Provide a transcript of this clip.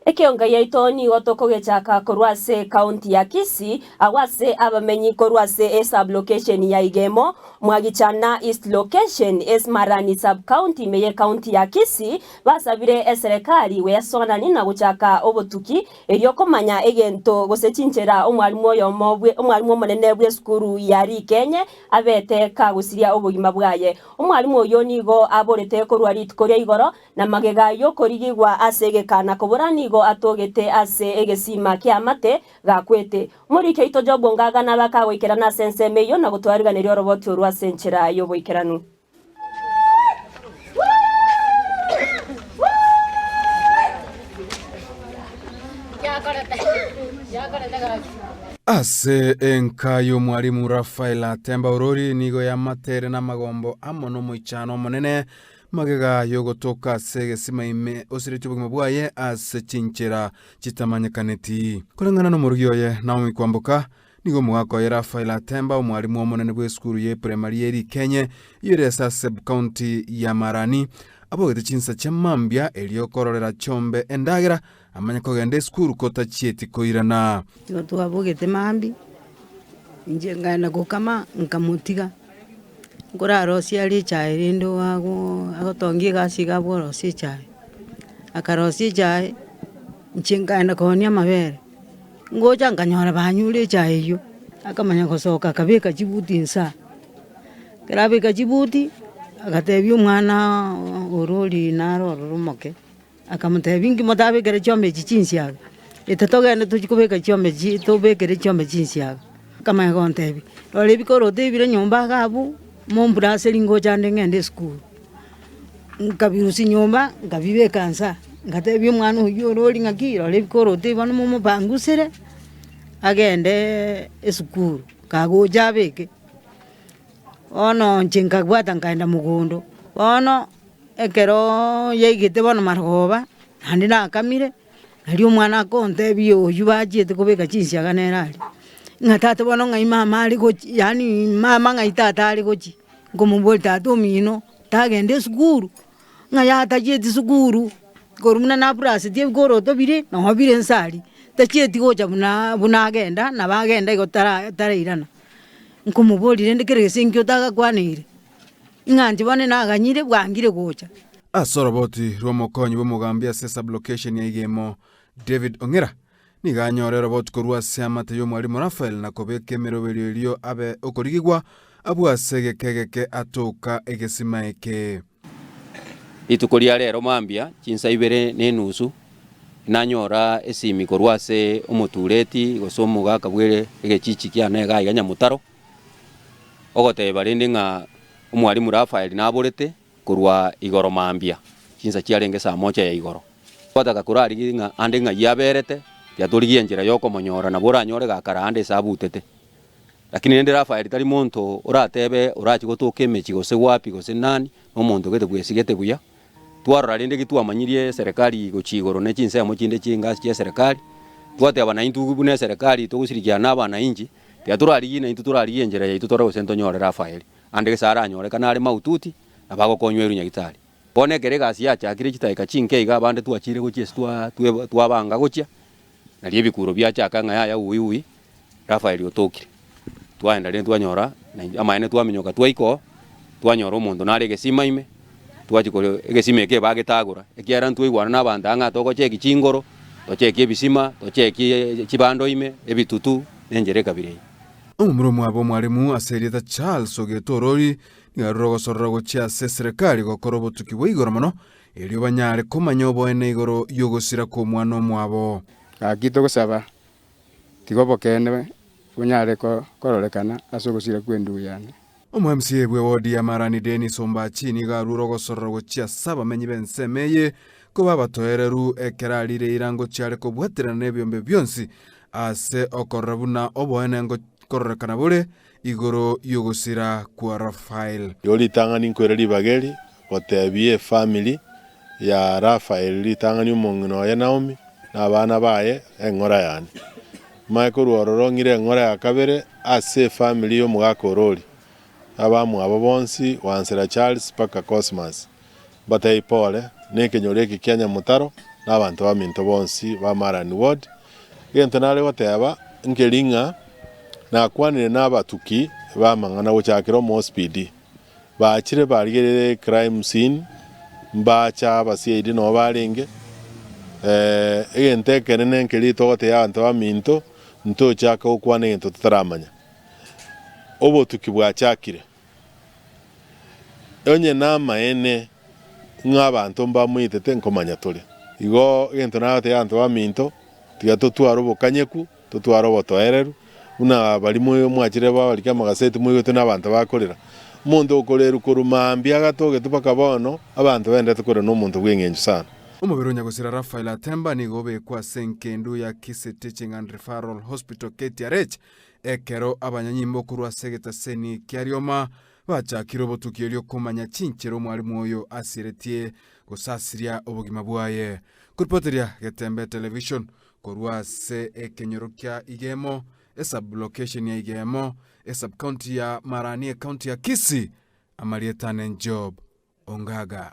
Ekeonga giaito nigo tokogechaka korwa ase ekaunti ya Kisii, agwo ase abamenyi korwa ase esub-location ya Igemo, Mwagichana East Location, Esmarani Sub-county ime y'ekaunti ya Kisii, basabire eserekari gwesoanani na gochaka obotuki erio komanya egento gose chinchera omwalimu oyomo bwe omwalimu omonene bw'esukuru ya Rikenye abete kagosiria obogima bwaye. Omwalimu oyio nigo aborete korwa rituko ria igoro Na magega y'okorigigwa ase egeka na kobora nigo atogete ase egesima ki'amate gakwete. Omoriki oito Job ngaga nabe akagoikerana ase ensemo eyio na gotwariganeria oroboti orwo ase enchera y'oboikeranu. Ase enka y'omwalimu Rafael Atemba Orori nigo yamatere namagombo amo nomoichano omonene Magega y'ogotoka ase egesima ime osiretie obogima bwaye ase chinchera chitamanyekaneti. Koreng'ana nomorugi oye Naomi Kwamboka, nigo omogaka oye Raphael Atemba, omwalimu omonene bw'esukuru ye primary ye Rikenye eyio ere ase sub-county ya Marani, abogete chinsa chia mambia erio kororera chiombe endagera amanye kogenda esukuru kotachieti koirana. Igo twabogete mambia, inche nkaenda gokama nkamotiga. Nkorarosie aria echae rende oago agotongia egasi iga abwo orosie echae, akarosia echae, inche nkaenda koonia amabere, ngocha nkanyora banyure echae eywo, akamanya gosoka akabeka chibuti inse aa, ekero abeka chibuti, agatebia omwana orori naro ororo omoke, akamotebia inki motabekere chiombe echi chinsiaga, ete togende tochie kobeka chiombe chi tobekere chiombe chinsiaga. Akamanya gontebia, rora ebikoroto ebi bire nyomba iga abwo, momburaseri ngocha nde ng'ende esukuru. Nkabirusia nyomba, nkabibeka nsa, ngatebia omwana oywo ore oria ng'aki rora ebikoroto ebi bono momopangusere, agendeee esukuru, kagocha abeke. Bono inche nkabwata nkaenda mogondo, bono ekeroooo yaigete bono marogoba, naende nakamire. Nario omwana akontebia oyio bachiete kobeka chinsiaga nere aria, ng'a tata bono ng'ai mama are gochi yaani mama ng'ai tata are gochi, nkomoboria tata omino tagenda esukuru, ng'a yaya tachieti sukuru, korwa buna naburaseti ebikoroto biria noo bire nse aria, tachieti gocha buna buna agenda nabo agenda igo tara tarairana. Nkomoboria rende kera gese nkio otagakwaneire, ng'a inche bono naganyire bwangire gocha. Ase oroboti rw'omokonyi bw'omogambi ase sub-location ya Igemo, David Ong'era, nigo anyore oroboti korwa ase amate y'omwalimu Raphael na kobeka emeroberio erio abe okorigigwa abwo ase egeka egeke atoka egesima eke. Rituko ria rero mambia chinsa ibere na enusu nanyora esimi korwa ase omotureti gose omogaka bwe egechichi kiane iga aiga Nyamutaro, ogoteba rende ng'a omwalimu Raphael naborete. Korwa igoro mambia, chinsa chiarenge saa moja ya igoro. Twataka korarigia ng'a ande ng'ai aberete, tiatorigia enchera y'okomonyora, nabo oranyore gakara ande ase abutete. Lakini rende Rafaeli tari monto oratebe orachie gotoka emechie gose wapi gose nani, nomonto gete bwesigete buya. Twarora rende gitwamanyirie eserekari gochia igoro ne chinsemo chinde chingasi chi'eserekari, twateba naintwe buna eserekari togosirikiana na abanainchi, tiga torarigie naintwe torarigie enchera yaito tore gose ntonyore Rafaeli. Ande gese aranyorekane are maututi, nabo agokonywa erwe nyagitari. Bono ekero egasi yachakire chidakika chinke iga abande twachire gochia ase twabanga gochia, nario ebikuro biachaka ng'a yaya ui ui, Rafaeli otokire. Twaenda rende twanyora amaene twaminyoka twaika oo, twanyora omonto nare egesima ime, twachia kore egesima eke bagetagora, ekiagera ntwaigwana na abanto aa ng'a togocheki chingoro, tocheki ebisima, tocheki chibando ime, ebitutu, na enchera ekabira eyio. Omomura omwabo omwalimu ase erieta Charles Ogeto Orori nigo arure ogosorora gochia ase eserekari gokora obotuki bwa igoro mono erio banyare komanya oboene igoro y'ogosira kw'omwana omwabo. Gaki togosaba, tiga obokeene bonyare kororekana ase ogosira kw'endugu yane. Omo MCA bw'ewodi ya Marani Dennis Ombachi nigo arure ogosorora gochia ase abamenyi b'ensemo eye koba abatoereru ekero arire eira ngochia are kobwaterana nebiombe bionsi ase okorora buna oboene ngokororekana bore igoro y'ogosira kwa Rafael. Igo ritang'ani nkoira ribaga eri gotebia efamiri ya Rafael ritang'ani omong'ina oye Naomi, na abana baye, eng'ora yane. Manye korwa ororo ng'ire eng'ora ya kabere ase efamiri y'omogaka Orori, abamwabo bonsi goansera Charles mpaka Cosmas. Mbatebie pole, na ekenyoro eke kia Nyamutaro, na. na abanto baminto bonsi ba Marani Ward. Egento nare goteba nkeri ng'a nakwanire na abatuki b'amang'ana gochakera omospidi, bachire barigerire ecrime scene, mbacha abasiaidi noo barenge, egento ekenene nkeri togotebia abanto baminto, ntochake gokwana egento totaramanya. Obotuki bwachakire. Onye namaene ng'a abanto mbamoitete nkomanya tore. Igo egento nagotebia abanto baminto, tiga totware obokanyeku, totware obotoereru, buna baria mwachire babarike amagaseti moigwete buna abanto bakorera. Omonto okorerwa korwa mambia agatogete mpaka bono, abanto baenderete korera nomonto bw'eng'encho sana. Omobere o nyagosira Raphael Atemba nigo obekwa ase engendu ya Kisii Teaching and Referral Hospital, KTRH, Ekero abanyanyimbo korwa ase egetaseni kia rioma bachakire obotuki erio komanya chinchera omwalimu oyo asiretie gosasiria obogima bwaye. Koripoteria Getembe Television korwa ase ekenyoro kia Igemo, esub-location ya Igemo, esub-county ya Marani ecounty ya Kisii, amarieta ane Job Ongaga.